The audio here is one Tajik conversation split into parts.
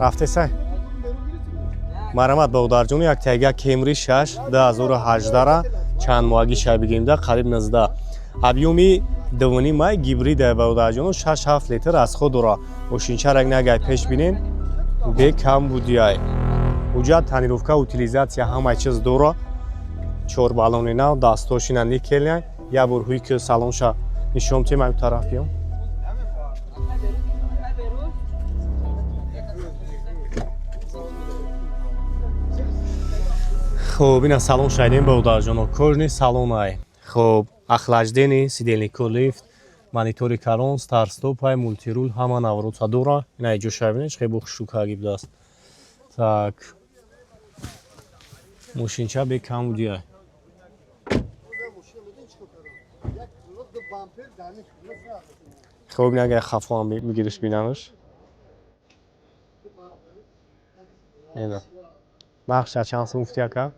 Рафтесай. Марамат, бародарҷону, як тайга Кемри 6 2018-ра, чанд моҳагӣ шай бигем да, қариб 19. Объёми дуввуни май, гибрида, бародарҷону, 6-7 литр расход дора. Мошинчарак нагай пеш бинен, бекам будияй. Ҳуҷҷат, тонировка, утилизация, ҳамаи чиз дора. Чор баллони нав, дастошина никелия. Як бор ҳуи ки салонша нишон тем, аю тараф биём. Хуб, ина салон шайдем, бародарҷоно, кожаный салонай. Хуб, охлаждение, сидельнико, лифт, монитори калон, старт-стопай, мультируль, ҳама наворота дора. Ина иҷо шабинед, хеле хушрӯ будааст. Так, мошинча бекам будияй. Хуб, ин агар хафоам мегириш, бинамаш. Ина нархша чанд сум гуфти, ака?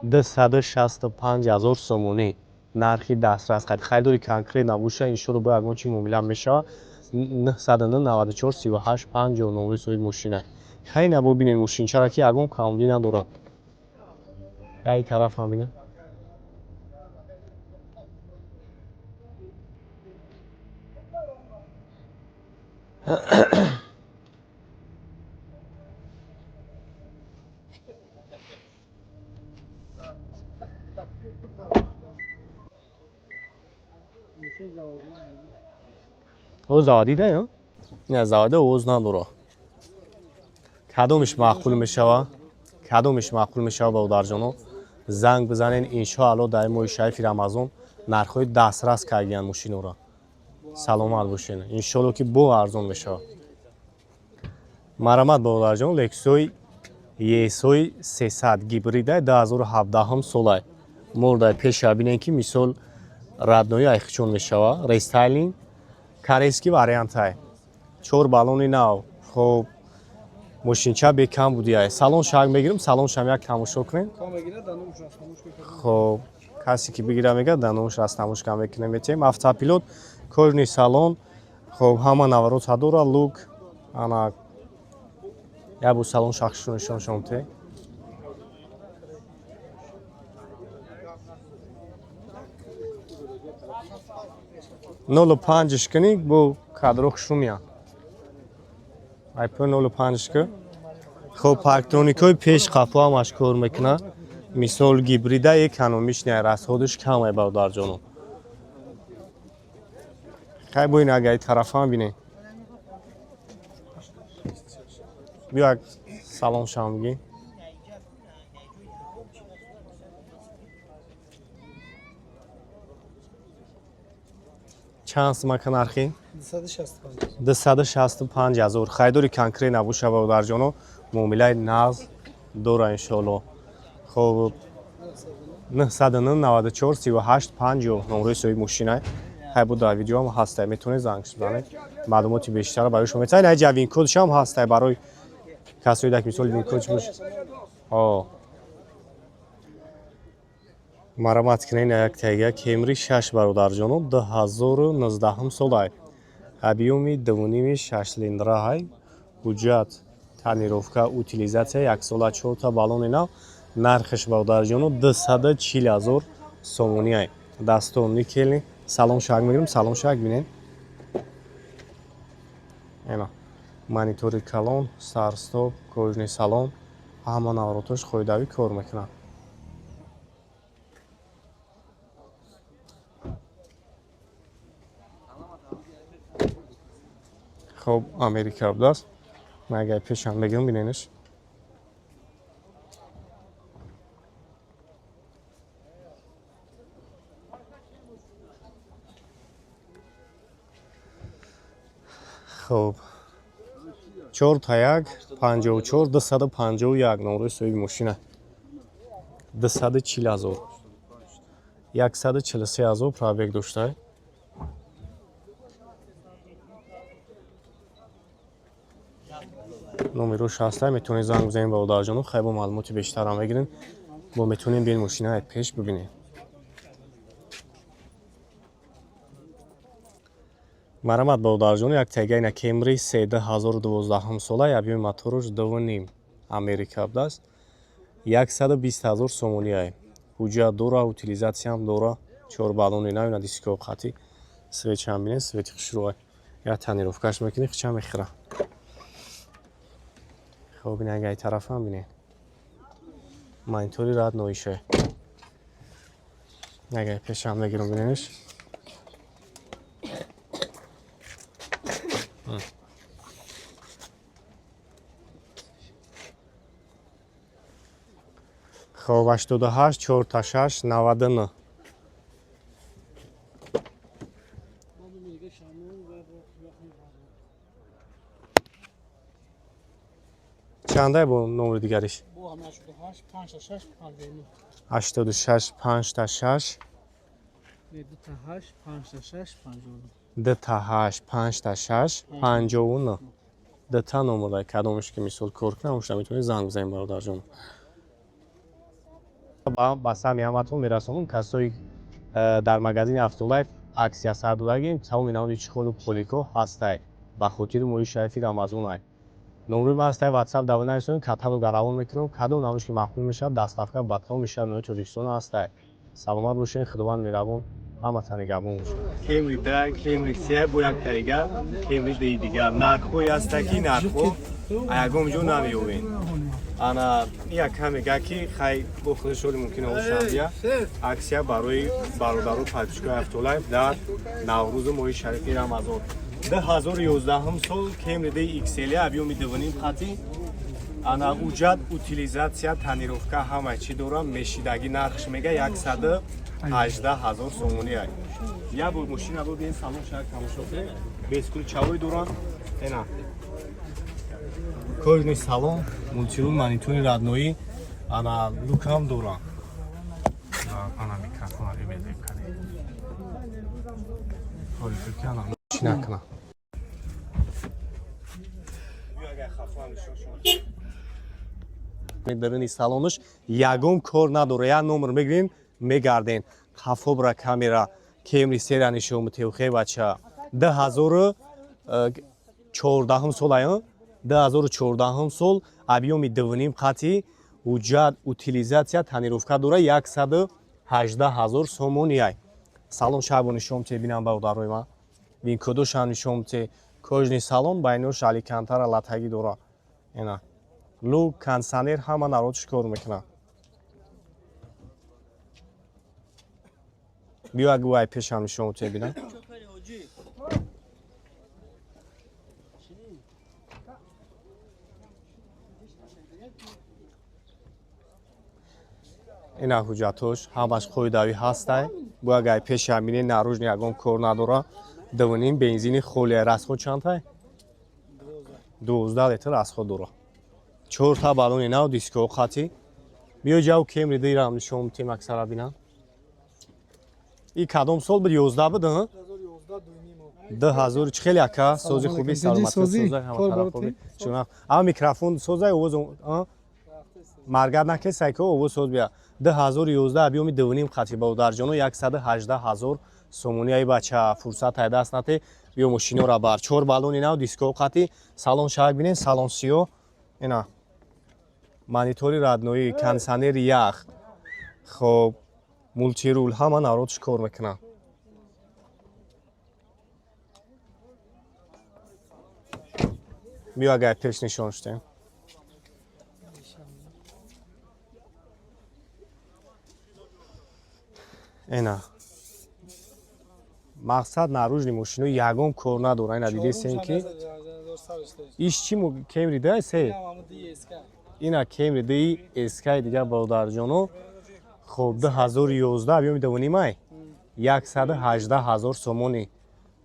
265 000 сомонӣ нархи дастрас. Харидори конкрет набоша, иншоалло, бо ягон чи муомила мешавад. 994 38 50 номери соҳиби мошина. Хеле набо бинед мошинчаро, ки ягон камбудӣ надорад. Яи тарафам бинед. О, заводида ё? Не, завода овоз надора. Кадомиш маъқул мешава? Кадомиш маъқул мешава, бародарҷоно? Занг бизанен, иншоалло, дар моҳи шарифи Рамазон нархҳои дастрас кардиянд мошинора. Саломат бошед. Иншоалло, ки бо арзон мешавад. Марамат, бародарҷон, Лексусои ES-ои 300 гибрида, 2017 солай. Мо дар пеша бинем, ки мисол родной айхчон мешава, рестайлинг, корейский вариантай. Чор баллони нав. Хуб, мошинча бекам будияй. Салон шак мегирем, салон шам як тамошо кунем. Хуб, касе ки бигира, мега, дар номуш растамошка мекунем, метиҳем. Автопилот, кожаный салон, хуб, ҳама наворота дора, люк, ана як бор салон шахшро нишон шом те. Нолу панҷш кунӣ, бо кадро хушрӯ меяд. Айпо нолу панҷш ку. Хуб, парктроникҳои пеш қафо ҳамаш кор мекунад. Мисол, гибрида экономичный, расходаш камай, бародарҷоно. Хай, бо ин агар тарафам бинед. Биё, як салон шам бигӣ. Чанд сумака нархи? 265. 265 ҳазор. Харидори конкрет набоша, бародарҷоно, муомилаи нағз дора, иншоалло. Хуб, 909 94 38 50 номрои соҳиби мошина. Хай, бо дар видеоам ҳастай, метавонед занг бизанед, маълумоти бештара барои шумо метавонед. Айҷа VIN-кодшам ҳастай, барои касои dak, мисол, VIN-кодш бош. О, марамат кунед, як тайга Кемри 6, бародарҷоно, 2019 солай, объёми дувними, шашсилиндраҳай, ҳуҷҷат, тонировка, утилизация, яксола, чорта баллони нав. Нархаш, бародарҷоно, 240 ҳазор сомониай. Дастон никелный. Салон шак мегирем, салон шак бинед. Ена монитори калон, старт-стоп, кожаный салон, ҳама наворотош қоидавӣ кор мекунад. Хуб, Америка будааст. Ман агар пешам бигирам, биненаш. Хуб, 4 та 1 54 251 номрои соҳиби мошина. 240 ҳазор, 143 ҳазор пробег доштай. Номерош ҳастай, метавонед занг бизанед, бародарҷоно. Хай, бо маълумоти бештарам мегирем, бо метавонем биёед, мошинаи пеш бибинем. Марамат бародарҷон, як тегайна Кемри се 2012 сола, объёми моторуш 2,5 Америка будааст. 120 000 сомонӣ ай. Ҳуҷҷат дора, утилизатсиям дора, чор баллони нав, ина дискҳо қати. Свечам бинед, свети хушрӯай. Я тонировкаш мекунӣ, хича мехӯра. Хоб, ин агай тарафам бинед. Монитори родноише. Агай пешам мегирам, бинениш. Хоб, 88 46 99. Чандай бо номери дигариш? 86 56 2 8 5 6 59. Дута номер кадомеш ки мисол кор кунам, ошта метавонед занг бизанед бародарҷон. Ба сами ҳаматон мерасонам, касои дар магазини Автолайф аксия сар додагем, тамоми намуди чехолу полико ҳастай ба хотири моҳи шарифи Рамазонай. Номери ман ҳастай WhatsApp даво нависонед, каталога равон мекунам, кадом намудиш ки маъқул мешавад, доставка ба тамоми шаҳрҳои Тоҷикистон ҳастай. Саломат бошед, Худованд меҳрабон, ҳаматон нигаҳбон бошад. Кемри да, Кемри се бо як тарига, Кемри ди дигар. Нархҳое ҳаста ки нархҳо ягон ҷо намеёбед. Ана як кам мега ки хай бо худаш оли мумкин ошамбия аксия барои бародару подписчикои Автолайф дар Наврӯзу моҳи шарифи Рамазон. 2011 сол Кемри ди XL объёми 2,5 қати, ана уҷат, утилизатсия, тонировка ҳама чӣ дора, мешидагӣ нархш мега 118 000 сомонӣ ай. Я бор мошина бубин, салон шаҳр тамошо кунед, бесключевой доран, ена кожаный салон, мультирул, монитори родноӣ, ана люкам доран. Ана микрофон бимезем кани. Чӣ накунам. Дарини салонаш ягон кор надора, як номер мегирем, мегарден. Хафобра камера, Кемри сера нишон мутевхе бача. 2014 сол ай, 2014 сол, объёми 2,5 қати, ҳуҷҷат, утилизатсия, тонировка дора, 118 000 сомонӣ ай. Салон шабо нишон мете, бинам бародарои ман. Винкодошам нишон мете, кожаный салон, байнош алькантара латагӣ дора. Ена люк, кондиционер ҳама народш кор мекунад. Биё агувай пешам нишон мете, бинам. Ина ҳуҷҷатош ҳамаш қоидавӣ ҳастай. Бо агай пешам бинед, наружный ягон кор надора. 2,5 бензини холия, расход чандтай? 12 литр расход дора. Чорта баллони нав, дискҳо қати. Биё ҷав Кемри дирам нишон мутем, аксара бинам. И кадом сол буд? 11 буд, ҳа? 2000 чӣ хеле ака, сози хуби, саломатӣ, созай ҳама тараф хуби. Чуна? А микрофон созай, овоз, а? Маргат накесай ко овоз соз бия. 2011 объёми 2,5 қати бародарҷоно 118 000 сомонӣ ай бача, фурсат ай даст нате, биё мошинора бар. Чор баллони нав, дискҳо қати, салон шаҳр бинед, салон сиё. Ина монитори родноӣ, кондиционери ях, хоб, мультирул ҳама народш кор мекунад. Биё агар пеш нишон шудем. Ена мақсад наружный мошино ягон кор надора. Ина дидесем ки иш чӣ Кемри да се, ина Кемри ди эскай дигар бародарҷоно. Хоб, 2011 объёми 2,5 ай, 118 000 сомонӣ,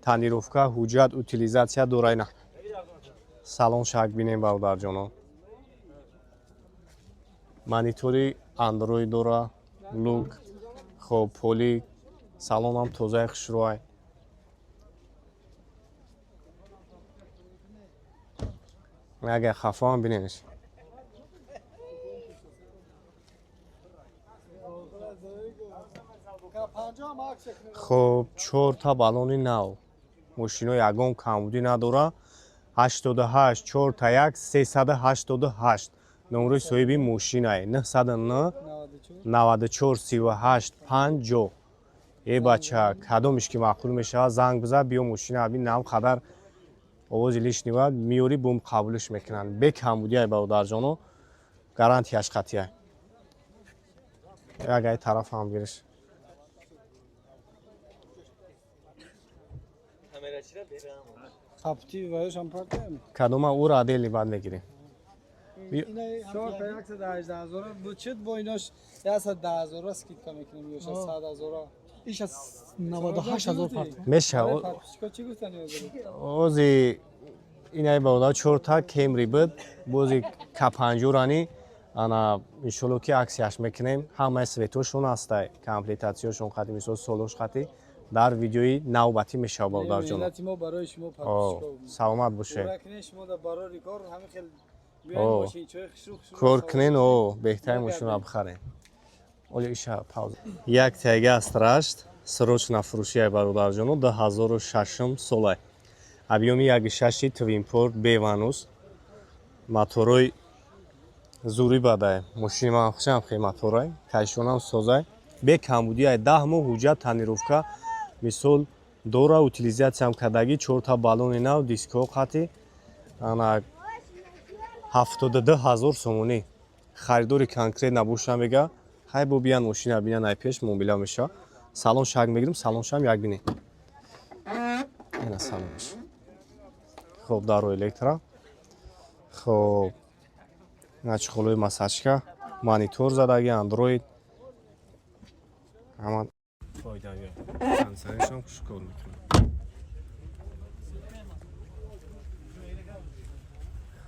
тонировка, ҳуҷҷат, утилизатсия дора. Ина салон шак бинем бародарҷоно, монитори андроид дора, люк, хоб, поли салонам тозаи хушрӯай. Агар хафоам биненш. Хоб, чорта баллони нав. Мошино ягон камбудӣ надора. 88 4 1 388 номрои соҳиби мошинае. 909 94 38 50. Э бача, кадомиш ки маъқул мешавад, занг биза, биё мошина бин, нам қадар овози лишнего миёри, бум қабулш мекунанд. Бе камбудиай, бародарҷоно, гарантияш қатъия. Як ай тараф ҳам гириш. Капти ваяшам пакем. Кадома ура отдельный баъд мегирем. 4 та 118 000 бу чит, бо инош 110 000 скидка мекунем ё 100 000. Иш аз 98 000 парт. Меша. Подписчико чӣ гуфтани ҳозир? Ози инай бародар чорта Кемри буд, бози К5 рани ана, иншолло ки аксияш мекунем. Ҳамаи светошон ҳастай, комплектатсияшон қати, мисол солош қати дар видеои навбатӣ мешава, бародарҷоно. Миллати мо барои шумо, подписчико. Саломат бошед. Ура кунед, шумо дар барори кор ҳамин хел биёед, мошинчои хушрӯ хушрӯ Кор кунен, о беҳтарин мошинро бихарем. Оли иша пауза. Як тега аст рашт срочно фурӯшияй, бародарҷоно, 2006 солай, объёми 1,6, твинпорт, беванус, моторои зури бадай. Мошини ман хушам хе моторай, кайшонам созай, бе камбудияй, 10 моҳ ҳуҷҷат тонировка мисол дора, утилизатсиям кардагӣ, чорта баллони нав, дискҳо қатӣ. Ана 72 000 сомонӣ. Харидори конкрет набоша, мега, хай бо биян мошина бинан, ай пеш муомила меша. Салон шак мегирим, салоншам як бинем. Ина салонш. Хоб, даро электро. Хоб, ина чехолои массажка, монитор задаги, андроид, ҳама фоида. Кондиционершам хушкор мекунад.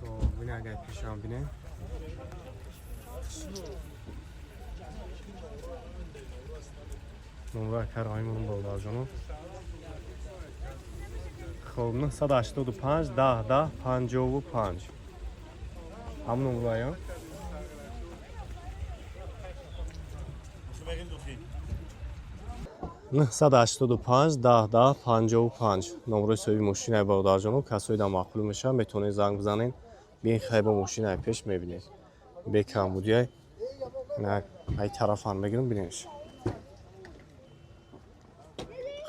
Хоб, бина, агар пешам бинем. Номра кароимон, бародарҷоно. Хоб, 985 10 10 55 ҳамон номроя. 985 10 10 55 номрои соҳиби мошинаи, бародарҷоно. Касои дар маъқул мешавад, метавонед занг бизанед, биен, хайбо мошинаи пеш мебинед, бе камбудияй. Ай тарафам мегирам, бинеш.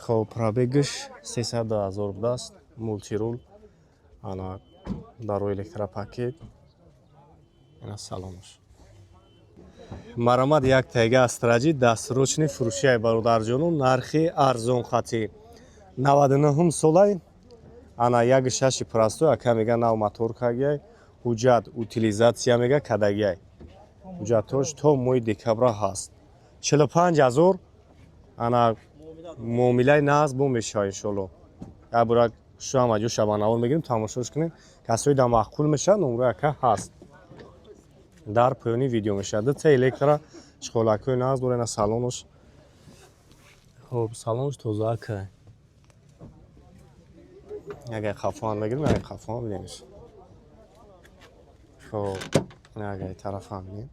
Хоб, пробегаш 300 000 будааст, мультирул, ана дарои электропакет, ина салонаш. Марамад, як тайга астраҷи дастсрочный фурӯшияй, бародарҷону, нархи арзон хати, 99 солай, ана 1,6 простой. Ака мега, нав мотор кагияй, ҳуҷҷат утилизатсия мега кадагияй, ҳуҷҷатҳош то моҳи декабра ҳаст. 45 000, ана муомилаи нағз бо мешавад, иншоалло. Як бора шуам аҷо шабанавор мегирем, тамошош кунем. Касои дар маъқул мешавад, номрои ака ҳаст, дар поёни видео мешавад. Дута электро, чиқолакҳои нағз дора. Ина салонош. Хоб, салонош тоза ака. Агар хафоам мегирем, агар хафоам бинемш. Хоб, ина агар тарафам бинем.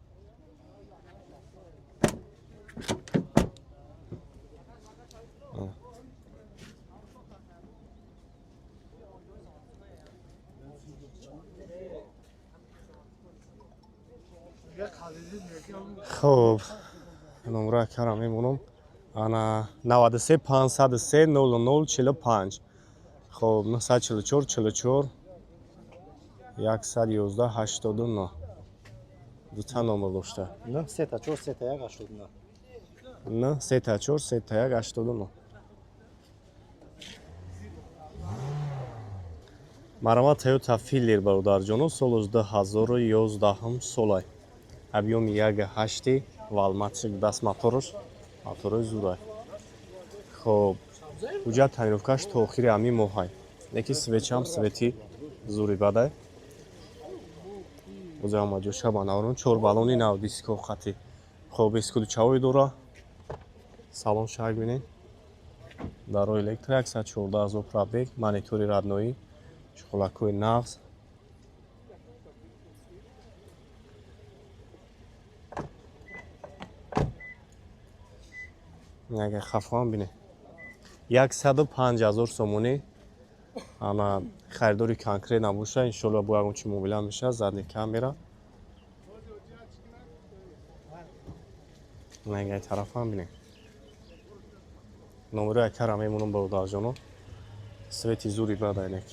Хоб, номро акара мемонам. Ана 93 503 00 45. Хоб, 944 44 111 89 дута номер дошта. 9 3 4 3 1 89. 9 3 4 3 1 89. Марама Toyota Fielder, бародарҷоно, соли 2011 солай, объёми 1,8, валматик даст, моторш моторои зурай. Хоб, ҳуҷҷат тонировкаш то охири ҳамин моҳай, леки свечам свети зури бадай. Озамаҷо шабанаврон, чор баллони нав, диско хати. Хоб, бесключевой дора. Салон шак бинед. Дарои электро, 114 000 пробег, монитори родной, чуқулакҳои нағз. Агар хафоам бине, 105 000 сомонӣ. Ана харидори конкрет набоша, иншолла бо ягон чи муомила мешавад. Задний камера. Нагай тарафам бинем. Номеро якара мемонам, бародарҷоно. Свети зури бад айнек.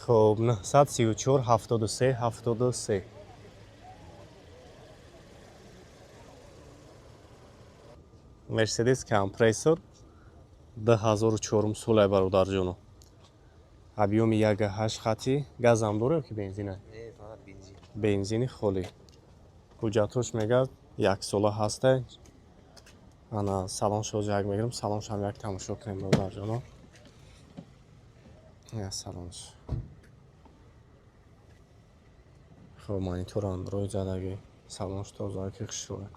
Хоб, 934 73 73. Мерседес компрессор 2004 солай, бародарҷоно. Объёми 1,8 хати, газам дора ё ки бензина? Не, фақат бензин. Бензини холӣ. Ҳуҷҷатош мегӯяд яксола ҳастай. Ана салон шоз як мегирам, салоншам як тамошо кунем, бародарҷоно. Я салонш. Хоб, монитор Андроид задагӣ, салонш тоза ки хушрӯя.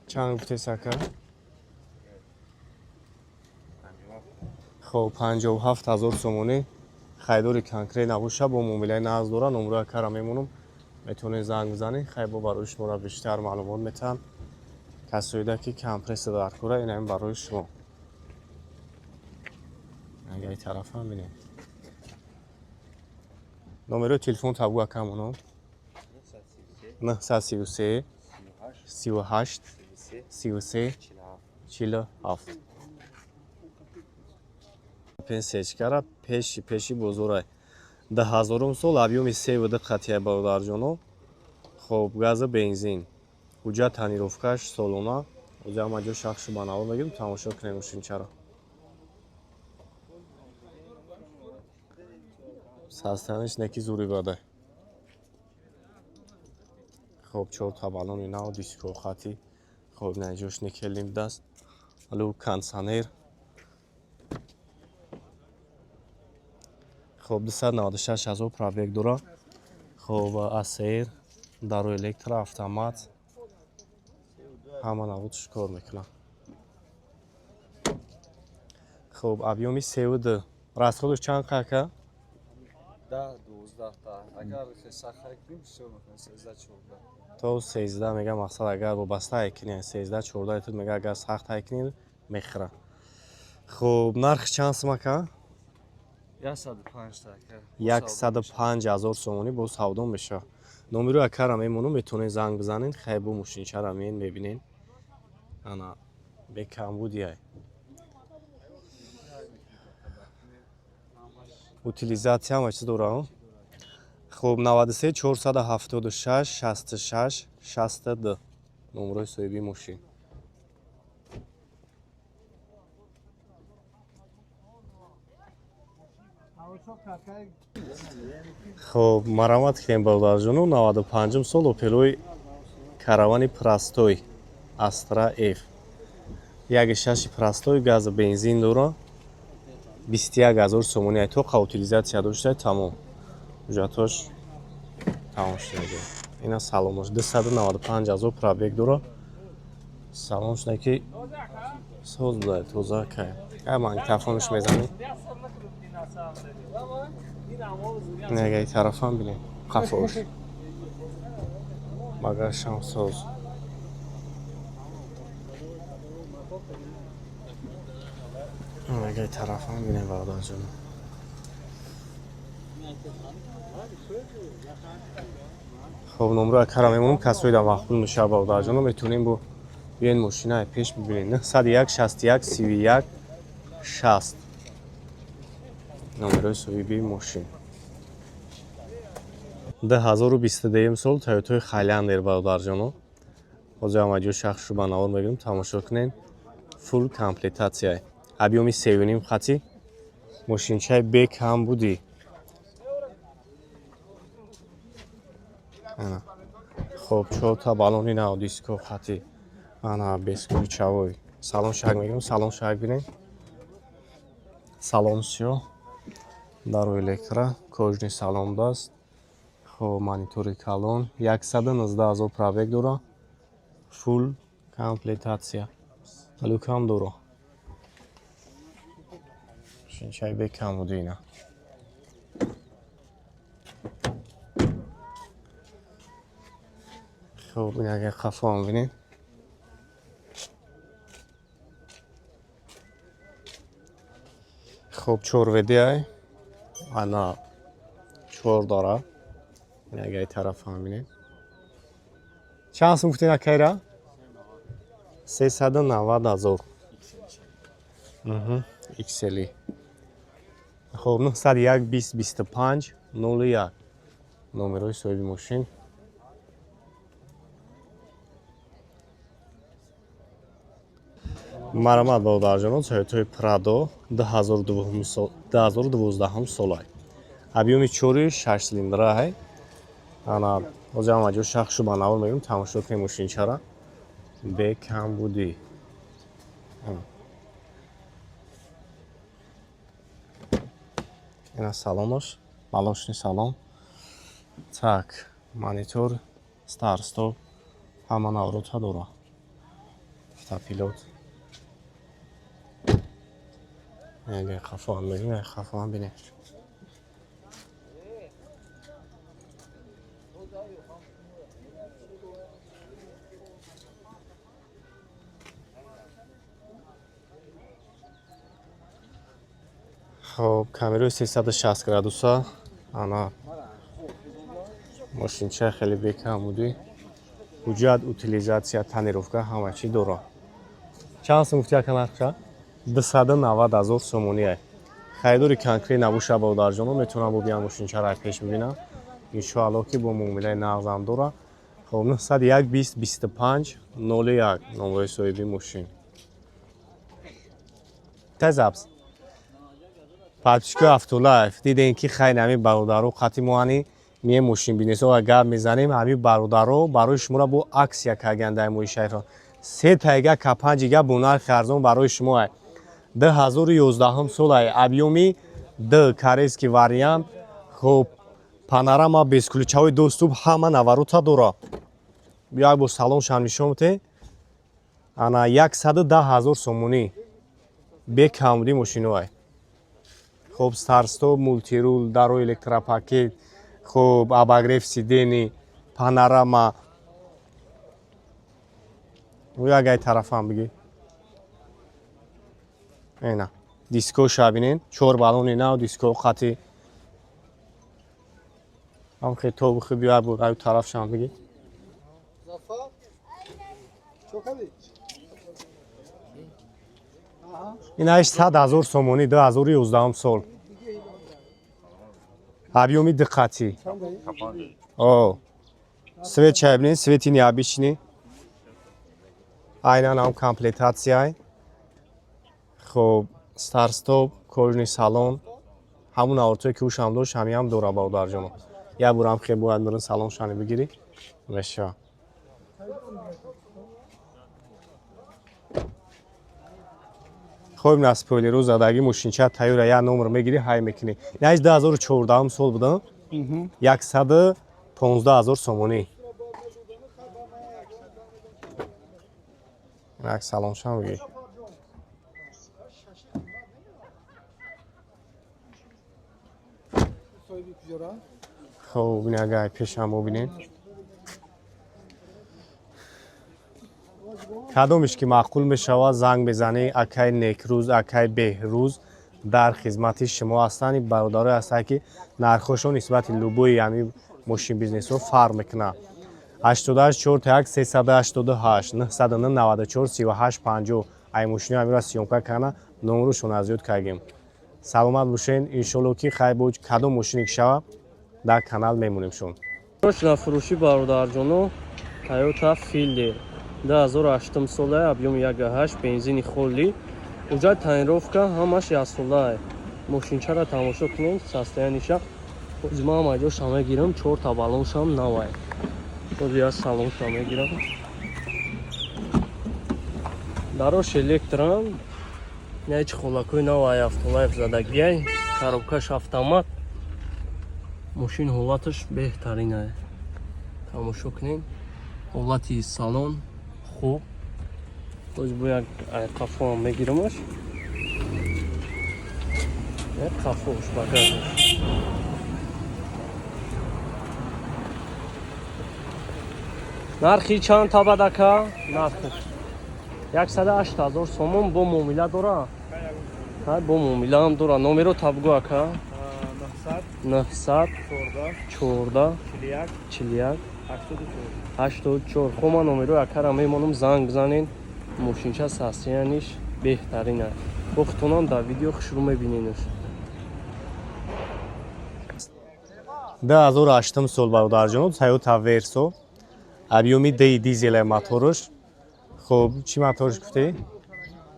Чанд гуфтес, ака? Хоб, 57 000 сомонӣ. Харидори конкрет набоша, бо муомилаи нағз дора. Номро акара мемонам, метавонед занг бизанед. Хай, бо барои шуморо бештар маълумот метаҳам. Касоида ки компрессор дар кора, инам барои шумо. Агар тарафам бинем, номерои телефон табу акамоно: 933 38 33 47. Пенсечкара пеши бозорай. 2000-ум сол, объёми 3,2 қатия, бародарҷоно. Хоб, газа, бензин. Ҳуҷҷат тонировкаш солона. Ози ҳама ҷо шахшу ба навор мегирем, тамошо кунем мошинчаро. Состояниш неки зури бадай. Хоб, чорта баллони нав, диско хати. Хоб, наҷош никелим даст. Алу, кондиционер. Хоб, 296 ҳазор пробег дора. Хоб, АСР, дару электро, автомат. Ҳама навудш кор мекунад. Хоб, объёми 3,2. Расходаш чанд кака? 10 12 та. Агар сахай кунем, бисёр мекунем, 13 14. То 13 мега. Мақсад, агар вобаста айкунӣ, 13 14 литр мега, агар сахт айкунӣ, мехӯра. Хоб, нарх чанд сум, ака? 105 та, ака. 105 ҳазор сомонӣ, бо савдо мешавад. Номеро акара мемонам, метавонед занг бизанед. Хай, бо мошинчара меен, мебинед. Ана бекамбудиай. Утилизация ҳама чиз дора. Хоб, 93 476 66 62 номерои соҳиби мошин. Хоб, марамат кунем, бародарҷоно. 95-ум сол Опелои каравани простой Астра Ф, 1,6 простой, газа, бензин дора. 21 000 сомонӣ. Тоқа утилизация дошта, тамом, ҳуҷҷатош тамом шуда. Ина саломош, 295 ҳазор пробег дора. Салон шуда ки соз буда, тоза кай. Ай, магнитофонаш мезанӣ. Негаи тарафам бинем, қафош, багажшам соз. Негаи тарафам бинем, бародарҷон. Хоб, номро акара мемонам. Касои дар мақбул мешава, бародарҷоно, метавонем бо биёен, мошинаи пеш бибинед. 901 61 31 60 номерои соҳиби мошин. 2022 сол Тойотаи Хайлендер, бародарҷоно. Ҳозир ҳамаҷо шахсшу ба навор мегирем, тамошо кунед. Фулл комплектация, объёми 3,5 хати, мошинчаи бекам будӣ. Ана, хоб, чорта баллони нав, диско хати, ана бесключевой. Салон шак мегирем, салон шак бинем. Салон сиёҳ, дару электро, кожаный салон даст. Хоб, монитори калон. 119 ҳазор пробег дора. Фулл комплектация, люкам дора. Шинчаи бекам буди ина. Хуб, ин агар қафоам бинед. Хуб, чорведиай, ана чор дора. Ин агар тарафам бинед. Чанд сум гуфтед, акайра? 390 000. XL. Хуб, 901 20 25 01 номерои соҳиби мошин. Марамат, бародарҷонон, Тойотаи Прадо 2012 солай. Объёми чори, шаш цилиндраҳай. Ана ҳозир ҳама ҷо шахшу ба навор мегӯем, тамошо кунем мошинчара. Бекамбудӣ. Ина салонаш, молочный салон. Так, монитор, старт стоп, ҳама наврота дора. Автопилот. Яге қафоам мегӯем, қафоам бинед. Хоб, камераи 360 градуса. Ана мошинча хеле бекамбудӣ. Ҳуҷҷат, утилизация, тонировка, ҳама чӣ дора. Чанд сум гуфти, ака, нархша? 290 000 сомоние. Харидори конкрет набоша, бародарҷоно, метавонам бубинам, мошинчаро пеш бибинам. Иншоалло, ки бо муомилаи нағзам дора. Хоб, 901 20 25 01 номрои соҳиби мошин. Тазабс. Подписчикои Автолайф, дидем, ки хайр, ҳамин бародаро қати моани мие мошин бизнесо гап мезанем. Ҳамин бародаро барои шуморо бо акция кардан дар моҳи шариф. Се тайга К5 ига бо нархи арзон барои шумо. 2011 солай, объёми д, корейский вариант. Хуб, панорама, бесключевой доступ, ҳама наворота дора. Як бор салоншам нишон бите. Ана 110 000 сомонӣ, бекамбудӣ мошиноай. Хуб, старт-стоп, мультируль, даро электропакет, хуб, обогрев сидений, панорама. Ягай тарафам бигӣ. Ена дискоша бинен, чор баллони нав, диско қати ҳам хе тобухи. Биёр, бур аю тарафшам бигӣ. Зафар, чо кардӣ? Аҳа. Ин 800 000 сомонӣ, 2011 сол, объёми диққатӣ. О, свет чай бинен, свети необычный, айнан ҳам комплектатсияй. Хуб, старт-стоп, кожаный салон, ҳамун авортое, ки ӯшам дошт, ҳамиам дора. Бародарҷоно, як борам хе бояд мирин салон шани бигирӣ, мешава. Хуб, на спойлеру задагӣ, мошинча тайёра, як номер мегирӣ, ҳай мекунӣ. Инаиш 2014 сол буда, 115 000 сомонӣ. Инак салоншам бигир. Соҳиби куҷора? Хуб, ин агар пешам бубинем, кадомеш ки маъқул мешавад, занг мезанӣ. Акай Некрӯз, акай Беҳрӯз дар хизмати шумо ҳастанд. Ин бародарое ҳастанд, ки нархҳошон нисбати любои ҳамин мошин бизнесҳо фарқ мекунад. 88 4 1 388 909 94 38 50. Ай мошино ҳаминро съёмка карда, номрушон аз ёд кардем. Саломат бошен, иншолло, ки хайр бо кадом мошине ки шава, дар канал мемонем шон. Фурӯши, бародарҷоно, Toyota Fielder 2008 сола, объём 1.8, бензини холӣ, уҷа тонировка ҳамаш яксолаа. Мошинчаро тамошо кунем, состояниша. Ҳозир ман ҳама ҷоша мегирам, чорта баллоншам навай. Ҳозир як салонша мегирам. Дарош электран, ҳеч холакои навай, Автолайф задагиай, коробкаш автомат. Мошин ҳолаташ беҳтаринае. Тамошо кунем. Ҳолати салон хуб. Ҳозир бо як қафоам мегирамаш. Як қафош, багажаш. Нархи чанд табад, ака? Нархи 108 000 сомон, бо муомила дора? Ҳа, бо муомилаам дора. Номеро табгӯ, ака. 914 41 84. Хо, ман номерои акара мемонам, занг бизанен. Мошинча состояниш беҳтарин аст. Бо худтонам дар видео хушрӯ мебиненш. 2008 сол, бародарҷоноб, Тойота Версо, объёми ди дизеле моторш. Хуб, чӣ моторш гуфтӣ?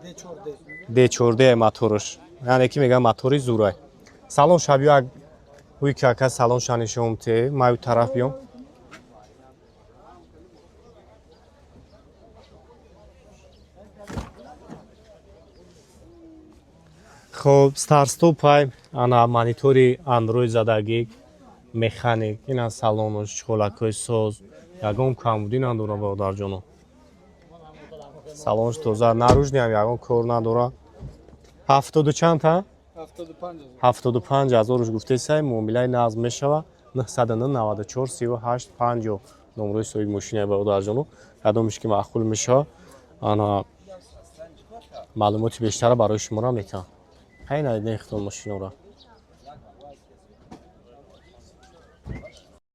D4D. D4D моторш, яъне ки мегӯям мотори зурай. Салон шаб як ҳуй ки ака салон шанишом те маю тараф биём. Хоб, старстопай, ана монитори андроид задагӣ, механик. Ина салонош, чолакҳои соз, ягон камбудӣ надора, бародарҷоно. Салонш тоза, наружниам ягон кор надора. Ҳафтоду чанд та? 75 ҳазор. 75 ҳазоруш гуфтесай, муомилаи нағз мешава. 994 38 50 номрои соҳиби мошина, бародарҷоно. Кадомиш ки маъқул мешава, ана маълумоти бештара барои шуморо метавам. Ҳайна диден хитон мошинора.